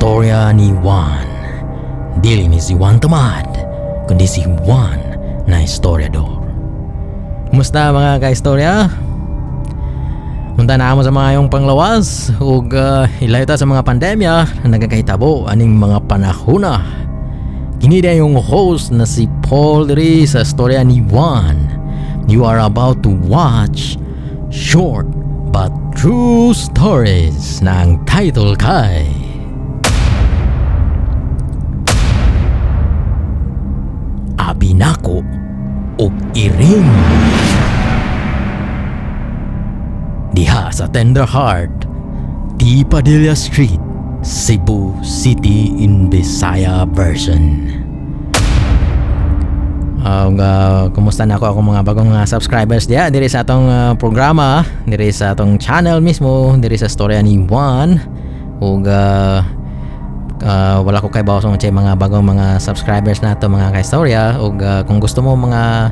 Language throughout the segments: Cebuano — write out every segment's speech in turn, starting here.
Storya ni Juan. Dili ni si Juan Tamad, kundi si Juan na istoryador. Kumusta, mga kaistorya? Punta na mo sa mga yung panglawas ug ilayo ta sa mga pandemya na nagakahitabo aning mga panahona. Kini na yung host na si Paul diri sa Storya ni Juan. You are about to watch Short But True Stories na ang title kay Abi Nako og Iring. Diha sa Tender Heart, T. Padilla Street, Cebu City in Bisaya version. Kumusta na ako akong mga bagong subscribers diya diri sa atong programa, diri sa atong channel mismo, diri sa Storya ni Juan. Ug wala ko kay bawas sa mga bagong mga subscribers nato, mga kaistorya, ug kung gusto mo mga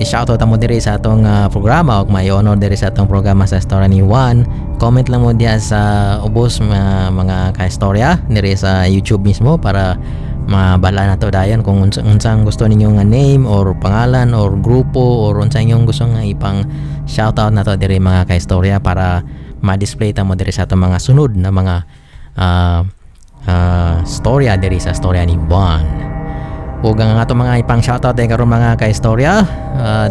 i-shoutout mo diri sa atong programa ug may honor diri sa atong programa sa Storya ni Juan, comment lang mo diya sa ubos mga kaistorya diri sa YouTube mismo para mabala na to dayon kung unsang gusto ninyo nga name or pangalan or grupo or unsa inyong gusto nga ipang shoutout na to diri, mga kaistorya, para ma-display ta mo diri sa atong mga sunod na mga storya diri sa Storya ni Juan. Ug ang atong mga ipang shoutout ay karon, mga kaistorya,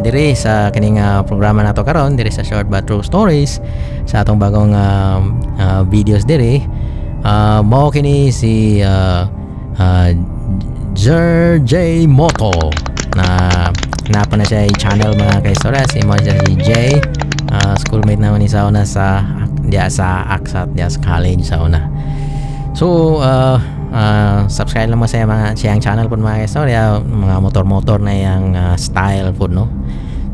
diri sa kining programa nato karon diri sa Short But True Stories sa atong bagong videos diri, mao kini si Jer J Moto na napa na siya channel, mga kaistorya. Si mo siya si Jay, schoolmate naman ni sa una sa diya sa ACSAT, diya sa college sa una. So subscribe lang mo sa mga siyang channel po, mga kaistorya. Mga motor-motor na yung style po, no?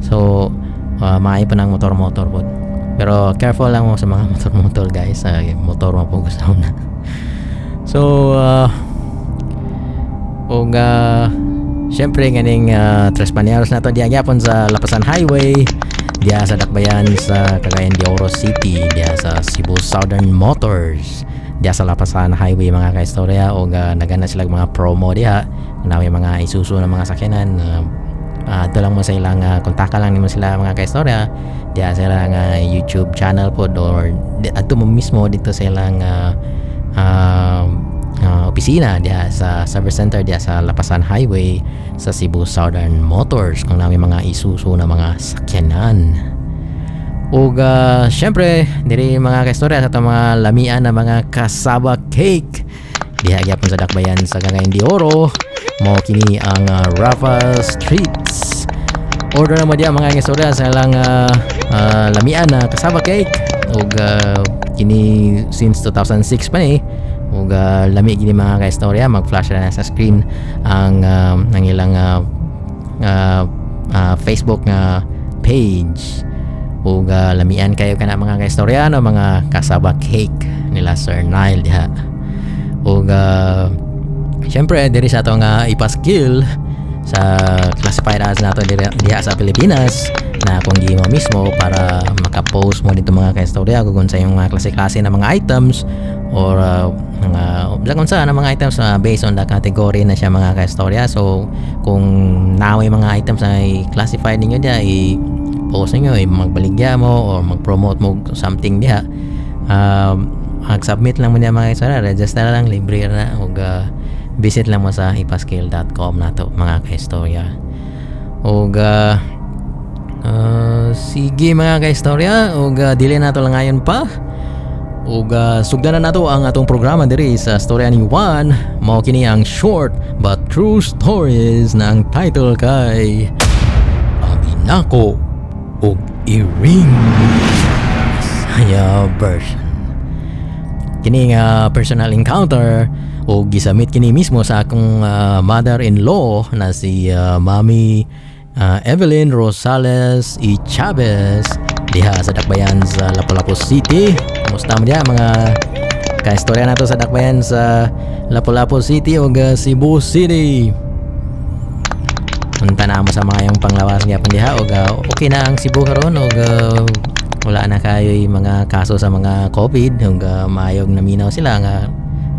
So maayo po ng motor-motor po, pero careful lang mo sa mga motor-motor, guys. Motor mo po gusto na. So ug syempre ganing Tres Paneros na to diya gyapon sa Lapasan Highway, diya sa Dakbayan sa Cagayan de Oro City, diya sa Cebu Southern Motors, diya sa Lapasan Highway, mga kaistorya. Ug nagana sila mga promo diha kung may mga Isuzu na mga sakyanan, ito lang mo sa ilang kontaka lang nimo sila, mga kaistorya, diya sa ilang YouTube channel pod or adto mo mismo dito sa ilang opisina diya sa service center diya sa Lapasan Highway sa Cebu Southern Motors kung namin mga Isuzu na mga sakyanan. Ug syempre diri, mga kaistorya, sa atong mga lamian na mga cassava cake diha gyapon sa Dakbayan sa Cagayan de Oro, mo kini ang Rafa Streets. Order na mo diya, mga kaistorya, sa ilang lamian na cassava cake. Ug kini since 2006 pa ni ug lami gini, mga kaistorya. Mag-flash na sa screen ang ilang Facebook nga page. Ug lamian kayo kana, mga kaistorya, no, mga cassava cake nila Sir Nile diha. Ug syempre diri sa atong ipaskil sa classified ads nato diri diha sa Pilipinas na kung di mo mismo para maka-post mo dito, mga kaistorya, kung unsa yung mga klase-klase na mga items or mga bilang unsa na mga items na based on the category na siya, mga kaistorya. So kung naway mga items na i-classify ninyo diha, i-post ninyo, i magbaligya mo or mag-promote mo something diha, mag-submit lang mo niya, mga kaistorya, register lang, libre na. Ug visit lang mo sa ipaskil.com nato, mga kaistorya. Ug sige, mga kaistorya, ug dili nato lang ngayon pa ug sugdan na nato ang atong programa diri sa Storya ni Juan. Mao kini ang Short But True Stories na ang title kay Abi Nako og Iring Bisaya version. Kini nga personal encounter o gisubmit kini mismo sa akong mother-in-law na si Mami Evelyn Rosales E. Chavez diha sa Dakbayan sa Lapu-Lapu City. Kumusta mo diha, mga kaistorya nato sa Dakbayan sa Lapu-Lapu City o Cebu City? Punta na mo sa mga yung panglawas gyapon diha. Og okay na ang Cebu karon og wala na kayo mga kaso sa mga COVID ug maayog naminaw sila nga.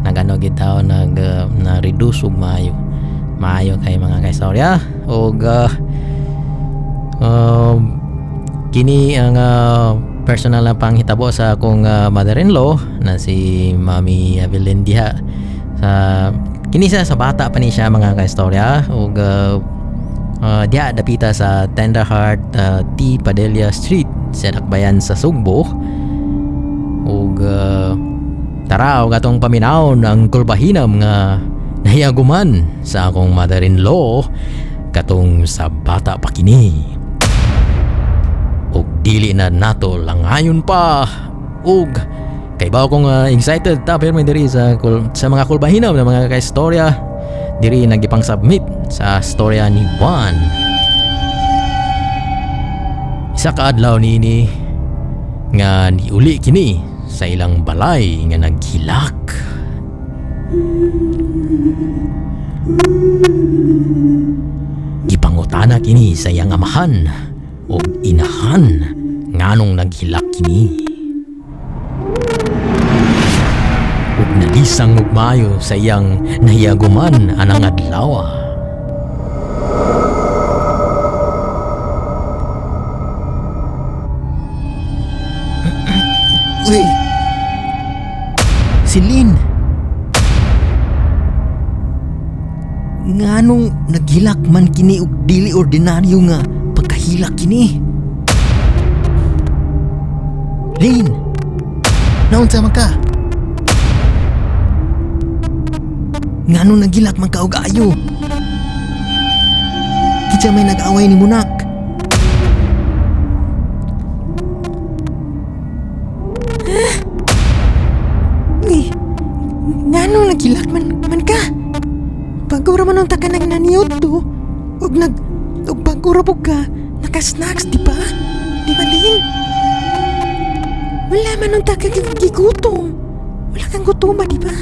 Nagano gid tawo nag na reduce og maayo. Maayo kay mga kaistorya og kini ang personal na panghitabo sa akong mother-in-law na si Mami Evelyn diha. Sa kini siya sa bata pa ni siya mga kaistorya ug diha dapita sa Tender Heart, T. Padilla Street sa Dakbayan sa Sugbo. Ug tara og atong paminawon ang kulbahinam nga nahiaguman sa akong mother-in-law katong sa bata pa kini. Ug dili na nato langayon pa ug kay ba akong excited ta pero diri sa sa mga kulbahinam na mga kaistorya diri nagipang submit sa storya ni Juan. Isa ka adlaw niini nga niuli kini sa ilang balay nga naghilak. Gipangutana kini sa iyang amahan og inahan nganong naghilak kini. Ug nalisang og maayo sa iyang nahiyaguman anang adlaw. Uy! Si Lynn! Nganong naghilak man kini og dili ordinaryo nga pagkahilak kini? Lynn! Naunsa man ka? Nganong naghilak man ka og ayo? Kinsa may nag-away ni Munak? Uy, nganong naghilak man ka? Bago ra man unta ka nagnaniyot to. Ug bago ra pud ka naka-snacks, di ba? Di ba, Lynn? Wala man unta ka gigutom. Wala kang gutoma, di ba?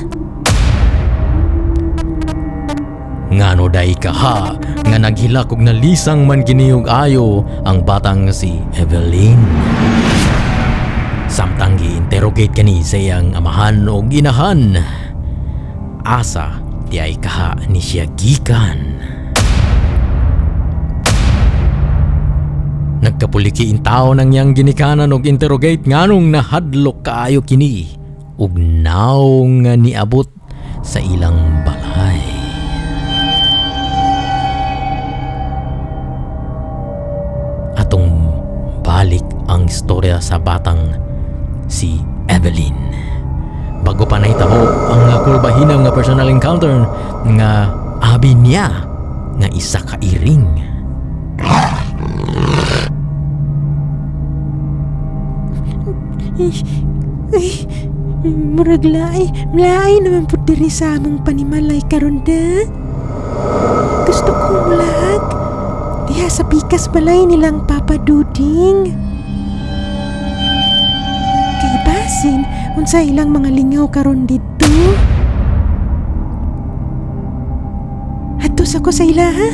Ngano day ka ha nga naghilak og nalisang man kini og ayo ang batang si Evelyn. Samtang gi-interrogate kani sa iyang amahan og inahan, asa di ay kaha ni siya gikan. Nagkapuliki in tao nang iyang ginikanan og interrogate nganong nahadlok kaayo kini ug naong nga niabot sa ilang balay. Atong balik ang istorya sa batang si Evelyn. Bago pa nahitabo ang kulbahinang nga personal encounter nga abi niya nga isa ka iring. Uy, murag laay naman po diri sa among panimalay karon da. Gusto kong mulag. Diha sa pikas balay nilang Papa Duding. Kay basin, unsa ilang mga lingaw karon didto. Atos ako sa ila ha.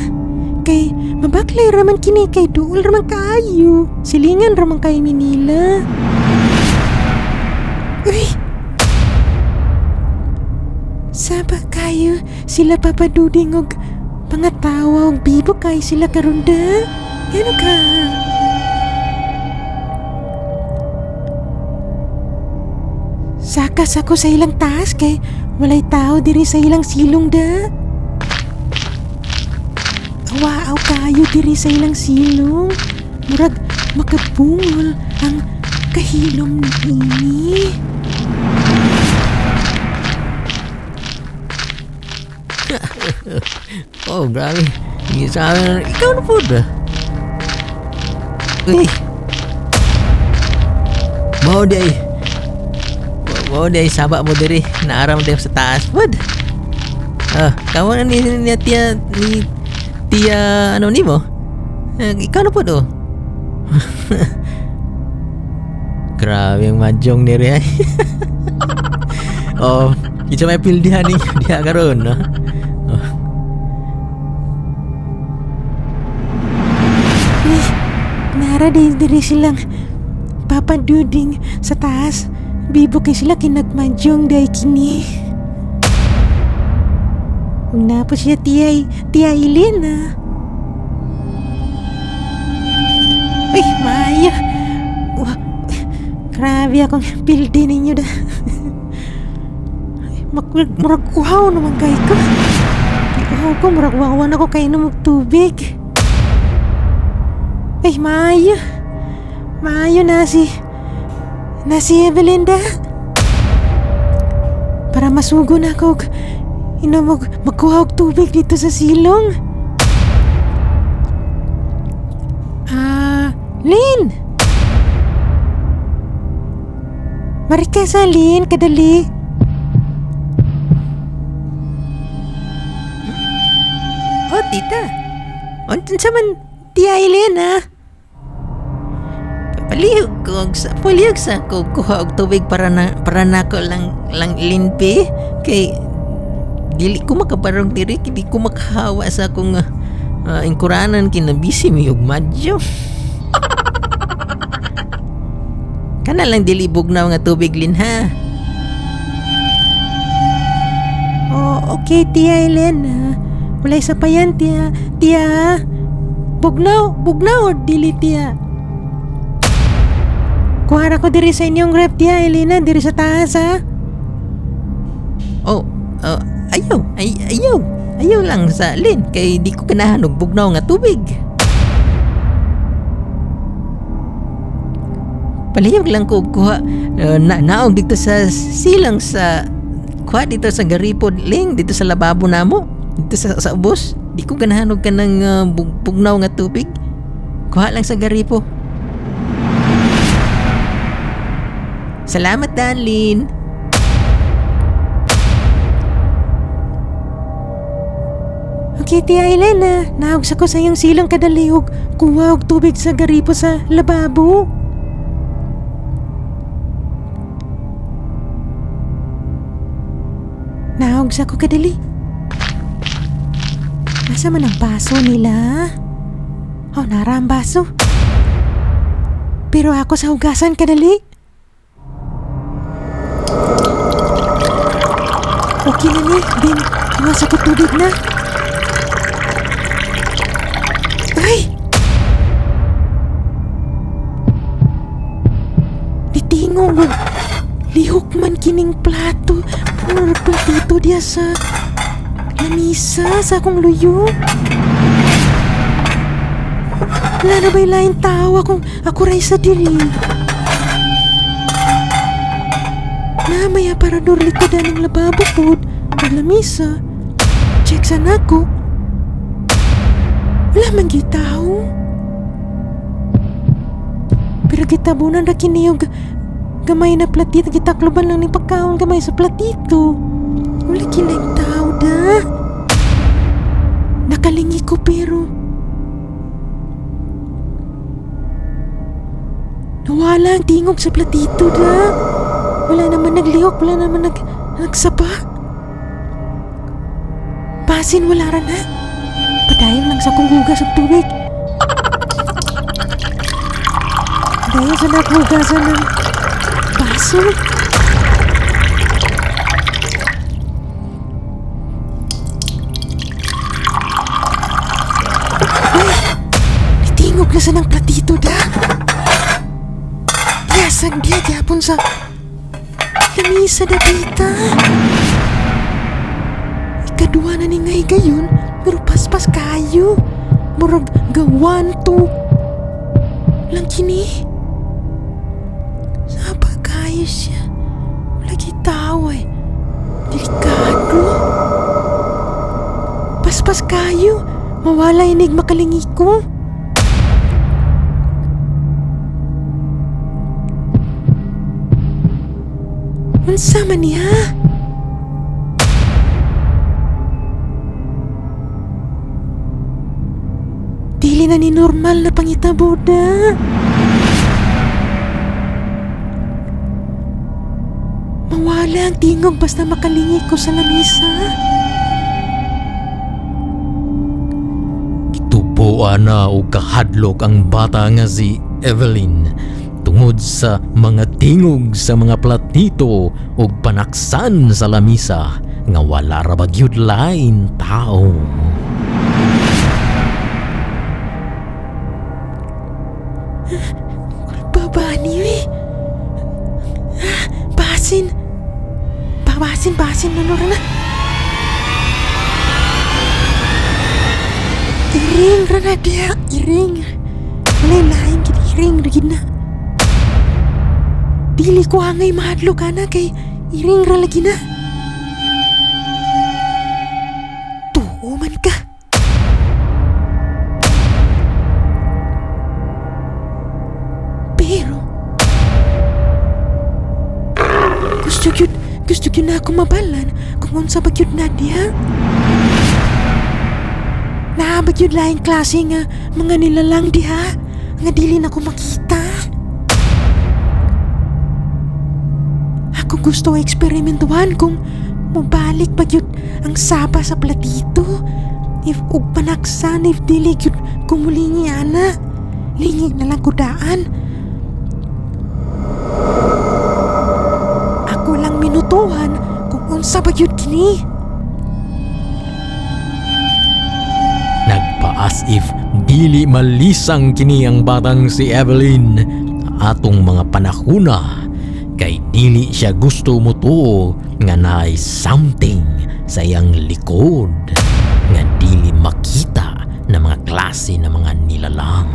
Kay mabaklay raman kini kay duol raman kaayo. Silingan raman kay Manila. Uy! Saba kayo sila Papa Duding og mga tawa og bibo kay sila karon da. Gano ka? Sakas ako sa ilang taas kay walay tao diri sa ilang silong da. Awaaw kayo diri sa ilang silong. Murag makabungol ang kahilom niini. Oh, grabe. Sabi na, ikaw na po ba? Uy. Mao di ay. Mao di ay saba mo diri. Naaram di sa taas pod. Ah, kamo na ni tia ni tia ano nimo? Ikaw na pod oh. Grabe ang madyong ni Ria. Oh, kita may pildihan ni diha karon no. Oh. Uy, nara di diri silang Papa Duding sa taas. Bibo kay sila kinagmadyong day kini. Ug naa po siya tiya Elena. Uy, maayo. Wa, grabe akong pildi ninyo da. Murag uhaw naman kay ko. Uhaw ko, murag wawan ako kay inom og tubig. Ay, maayo. Maayo na si Evelinda. Para masugo na ako og inom og magkuha og tubig dito sa silong. Ah, Lynn! Marika sa Lynn, kadali. Oh, tita. Unsa man Tia Elena? Palihog sa ko kuha og tubig para nako lang linpi kay dili ko makabarong diri, di ko makahawa sa akong ingkuranan kay nabisi mi og madyo. Kana lang dili bugnaw nga tubig, Lin, ha. Oh, okay, Tia Elena. Walay sapayan, Tia. Tia, bugnaw, bugnaw or dili, Tia? Kuha ra ko diri sa inyong ref, Tia Elena, diri sa taas, ha? Oh, ayaw, ay, ayaw. Ayaw lang sa Lin, kay di ko ganahan og bugnaw nga tubig. Palihog lang ko kuha naog dito sa silang sa kuha dito sa garipod ling dito sa lababo namo dito sa ubos. Di ko ganahan og kanang bugnaw nga tubig. Kuha lang sa garipo. Salamat, Danlin. Okay, Tia Elena, naog sa ko sa iyong silong kadali og kuha og tubig sa garipo sa lababo. Naog sa ko kadali. Asa man ang baso nila? Oh, nara ang baso. Pero ako sa hugasan kadali. Okay na ni, then kuha sa ko tubig na. Ay! Nitingog. Lihok man kining plato. Puro platito diya sa lamisa sa akong luyo. Wala na ba'y lain tao akong ako ray sa diri? Na may aparador likodan ng lababo pod ang lamisa. Check sa nako. Wala man gyud tao. Pero gitabunan ra kini og gamay na platito. Gitakloban lang ni pagkaon gamay sa platito. Wala kinay tao da. Nakalingi ko pero nawala ang tingog sa platito da. Wala naman naglihok, wala naman nagsapa. Basin wala ra na. Padayon lang sa akong hugas og tubig. Padayon sa naghugasan ng baso. Ay! Nitingog na sa ng platito da. Diyasag diya gyapon sa lamisa da tita. Ikaduha na ni ngay gayon, pero paspas kayo. Murag ga 1, 2 lang kini. Saba kayo siya. Wala gitaw eh. Delikado. Paspas kayo. Mawala inig makalingi ko. Unsa man niya? Dili na ni normal na pangitabo da. Mawala ang tingog basta makalingi ko sa lamisa. Gituboan na og kahadlok ang bata nga si Evelyn tungod sa mga tingog sa mga platito ug panaksan sa lamisa. nga wala ra ba gyud lain tao. Baba ni eh. Ah, basin. Babasin, basin na na. Iring ra na diya, iring. Walay lain gid iring ra gid na. Dili ko angay mahadlok ana kay iring ra lagi na. Tuo man ka. Pero gusto gyud na ako mabalan kung unsa ba gyud na diha. Naa ba gyud laing klase nga mga nilalang diha nga dili na ko makita. Ako gusto eksperimentuhan kung mobalik ba gyud ang saba sa platito. If ug panaksan if dili gyud kumulingi ana. Lingi na lang kudaan. Ako lang minutuhan kung unsa ba gyud kini. Nagpa-as if dili malisang kini ang batang si Evelyn atong mga panahuna kay dili siya gusto mutuo nga naay something sa iyang likod nga dili makita na mga klase na mga nilalang.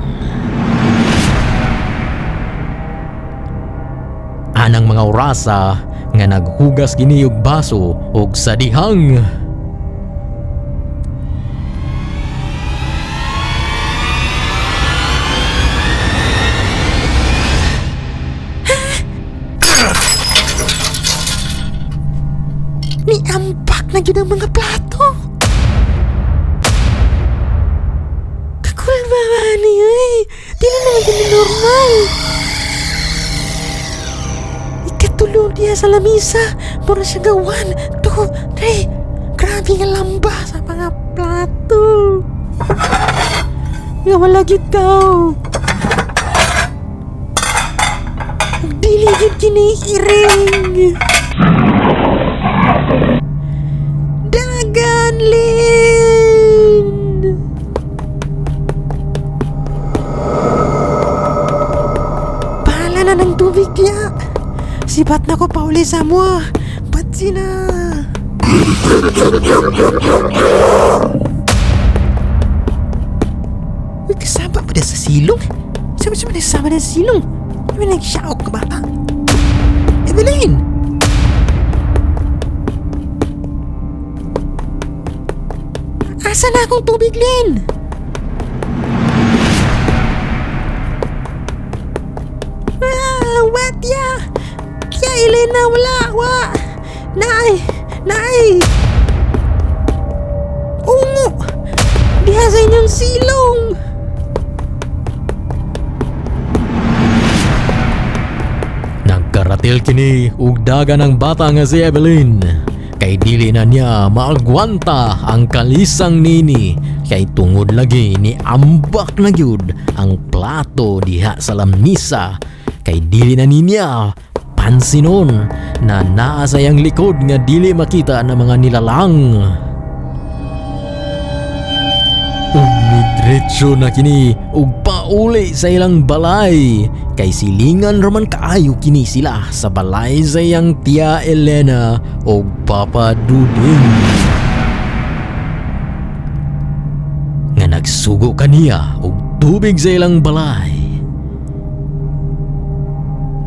Anang mga orasa nga naghugas kini og baso og sa dihang Niambak na gyud ang mga plato. Kakulba ba ni oy? Dili na gyud ni normal. Ikatulog niya sa lamisa. Mura siya ga 1, 2, 3. Grabe nga lamba sa mga plato. Nga wala gyud tao. Ug dili gyud kini iring. Dagan, Lin! Bahala na ng tubig niya. Sibat na ko pauli sa mo. Patsi na. Uy, kasama pa na sa silong. Sama-sama na sama na sa silong. May nag-shout ka bata. Evelyn! Asa na akong tubig, Lin? Ah, what ya? Ya, Elena, wala, wa. Nay, nay. Ungo. Diha sa inyong silong. Nagkaratil kini og dagan ang bata nga si Evelyn. Kay dili na niya maagwanta ang kalisang nini kay tungod lagi ni ambak na gyud ang plato diha sa lamisa kay dili na niya pansinon na naa sa iyang likod nga dili makita ng mga nilalang. Ug nidretso na kini ug pauli sa ilang balay kay silingan raman kaayo kini sila sa balay sa iyang tiya Elena ug Papa Duding. Nga nagsugo kaniya og tubig sa ilang balay.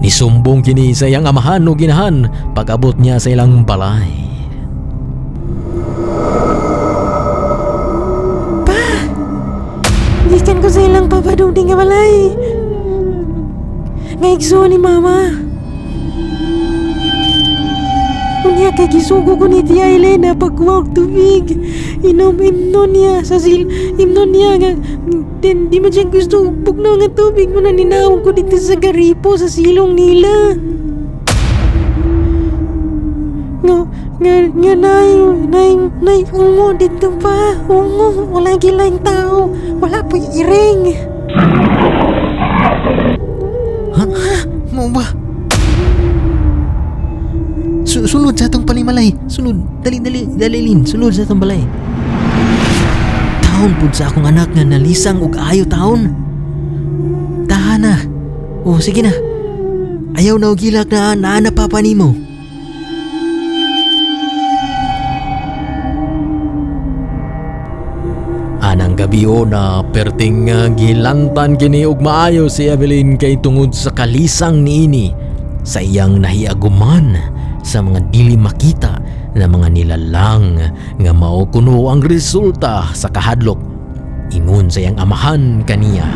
Nisumbong kini sa iyang amahan ug inahan pag-abot niya sa ilang balay. Pa! Gikan ko sa ilang Papa Duding nga balay. Nga igsoon ni Mama. Unya kay gisugo ko ni Tia Elena pagkuha og tubig. Inom imno niya sa sil imno niya nga din di man siya gusto bugnaw nga tubig mo na ninawag ko dito sa garipo sa silong nila. Nga nga nga nay nay nay ungo dito pa ungo wala gilaing tao wala po iring. Ha? Mo ba? Sulod sa atong panimalay. Sulod. Dali, dali, dali, Lin. Sulod sa atong balay. Taon pud sa akong anak nga nalisang og ayo taon. Tahan na. Oh, sige na. Ayaw na og hilak na naa na papa nimo. Anang gabi o na perting gilantan kini og maayo si Evelyn kay tungod sa kalisang niini sa iyang nahiaguman sa mga dili makita na mga nilalang nga mao kuno ang resulta sa kahadlok ingon sa iyang amahan kaniya.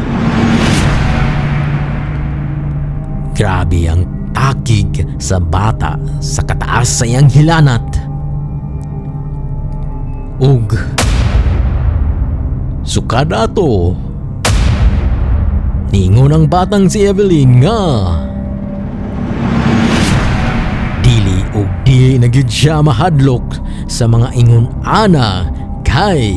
Grabe ang takig sa bata sa kataas sa iyang hilanat. Ug sukad ato, niingon ang batang si Evelyn nga dili ug dili na gyud siya mahadlok sa mga ingon ana kay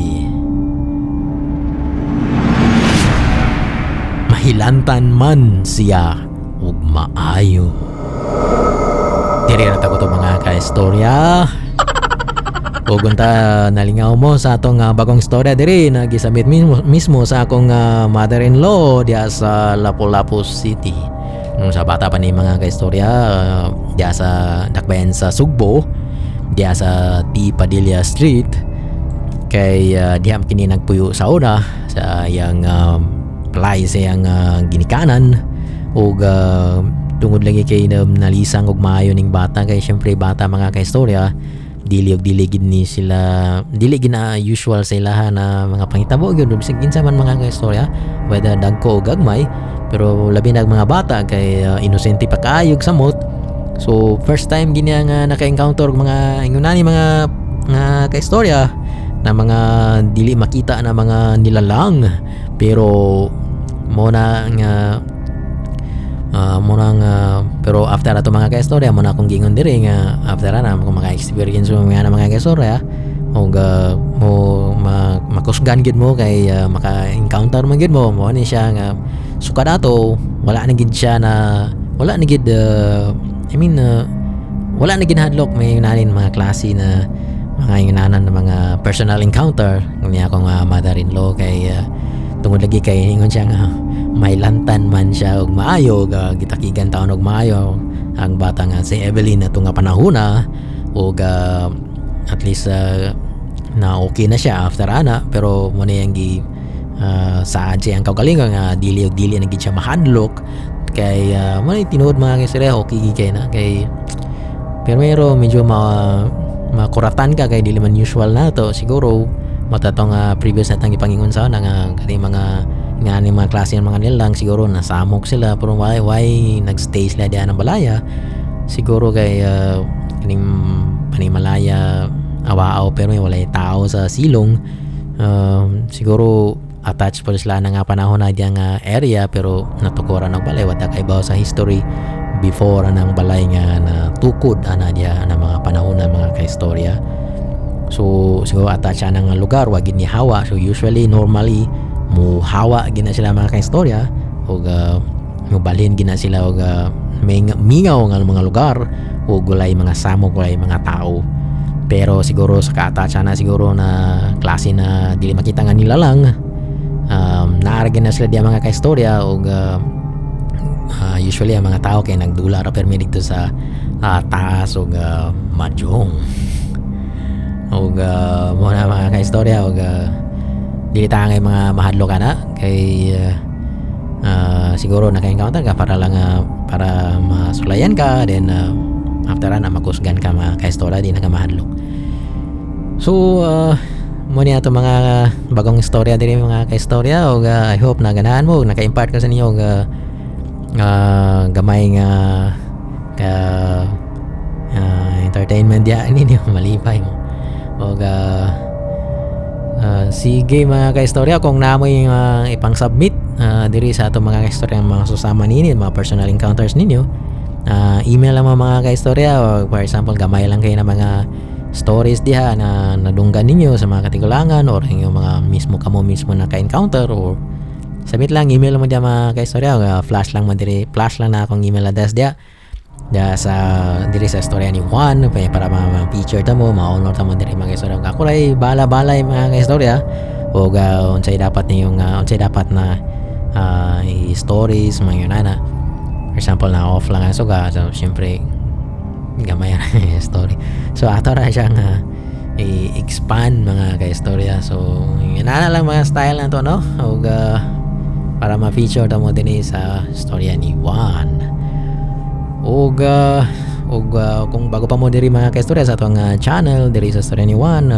mahilantan man siya ug maayo. Diri ra ta ko to mga kaistorya. Ug unta nalingaw mo sa atong bagong istorya diri na gisubmit mismo sa akong mother-in-law diha sa Lapu-Lapu City. Nung sa bata pa ni mga kaistorya, diha sa Dakbayan sa Sugbo, diha sa T. Padilla Street, kay diha kini nagpuyo sa una sa iyang palay sa iyang ginikanan ug tungod lagi kay nalisang og maayo ning bata kay syempre bata mga kaistorya, dili og dili gid ni sila, dili gid na usual sa ilaha na mga pangitabo gyud bisag kinsa man mga kaistorya, whether dagko o gagmay, pero labi na ang mga bata kay inosente pa kaayog samot. So first time gini nga naka-encounter og mga ingunani mga nga kaistorya na mga dili makita na mga nilalang, pero mo na nga mo na nga, pero after ato mga kaistorya mo na akong giingon diri nga after ana kung maka-experience mo nga na mga kaistorya og mo makusgan gid mo kay maka-encounter man gid mo, mo ni siya nga sukad ato wala na gid siya na wala na gid I mean wala na gid hadlok. May nanin mga klase na mga ingnanan na mga personal encounter niya akong mother-in-law kay tungod lagi kay ingon siya nga may lantan man siya og maayo, gitakigan taon og maayo ang bata nga si Evelyn ato nga panahona og at least na okay na siya after ana, pero mo na yang gi saad siya ang kaugalingon nga dili og dili na gid siya mahadlok kay mo na tinuod mga kaistorya, okay gid kay na kay pero mero medyo makuratan ka kay dili man usual na to. Siguro matatong previous na tang ipangingon sa una nga kani mga nga ni mga klase ng mga nilalang siguro nasamok sila, pero why nagstay sila diyan ng balaya siguro kay kaning panimalaya awaaw pero may walay tao sa silong, siguro attached pa sila na nga panahon na diyan nga area pero natukuran og balay, wala kay bawo sa history before anang balay nga natukod ana diya na mga panahon na mga kaistorya. So siguro attached ana nga lugar wa gid ni hawa, so usually normally muhawa gid na sila mga kaistorya og mubalhin gid na sila og mingaw nga mga lugar ug walay mga samok, walay mga tao. Pero siguro sa ka-attach na siguro na klase na dili makita nga nila lang, naara gid na sila diya mga kaistorya og usually ang mga tao kay nagdula ra permi didto sa taas og mahjong og mo na mga kaistorya og dili ta ngay mga mahadlok ana kay siguro naka-encounter ka para lang para masulayan ka, then after ana makusgan ka mga kaistorya, di na ka mahadlok. So mo ni ato mga bagong istorya diri mga kaistorya og I hope na ganahan mo, naka-impart ko sa ninyo og gamay nga ka entertainment diya ninyo, malipay mo. Og sige mga kaistorya, kung namoy ipang-submit diri sa atong mga kaistorya, mga susama ninyo, mga personal encounters ninyo, email lang mga kaistorya, or for example gamay lang kayo na mga stories diha na nadunggan ninyo sa mga katigulangan or yung mga mismo kamo mismo naka-encounter, or submit lang, email mo diha mga kaistorya, flash lang mo diri, flash lang na akong email address diha. Da sa diri sa istorya ni Juan para ma-feature ta mo, ma-honor ta mo diri, mga istorya. Ako ray bala-balay, mga istorya, ug unsay dapat niyong unsay dapat na i-stories mga yun ana. For example, na off lang ang suga, so syempre gamay ra story, so ato ra siya nga i-expand, mga ka-istorya. So yun na lang mga style na to, no, ug para ma-feature ta mo dinhi sa istorya ni Juan. Ug kung bago pa mo diri, mga kaistorya, sa atong channel diri sa Istorya ni Juan,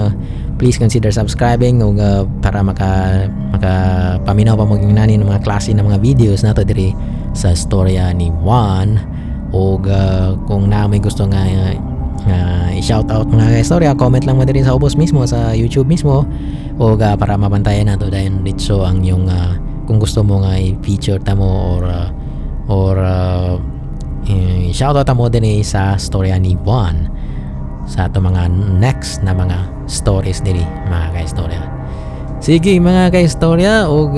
please consider subscribing ug para maka paminaw pa mo nani ng mga klase ng mga videos nato diri sa Istorya ni Juan. Ug kung naa may gusto nga i-shout out, mga kaistorya, comment lang mo diri sa ubos mismo sa YouTube mismo ug para mabantayan nato dayon ditso ang yung kung gusto mo nga i-feature ta mo or shout out mo din sa Storya ni Juan sa ato mga next na mga stories diri, mga kaistorya. Sige, mga kaistorya, ug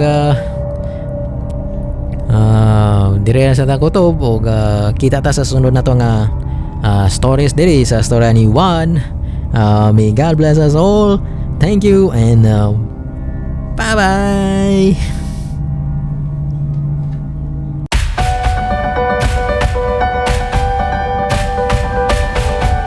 dire na sa takutob ug kita ta sa sunod na to nga stories diri sa Storya ni Juan. May God bless us all. Thank you and bye bye.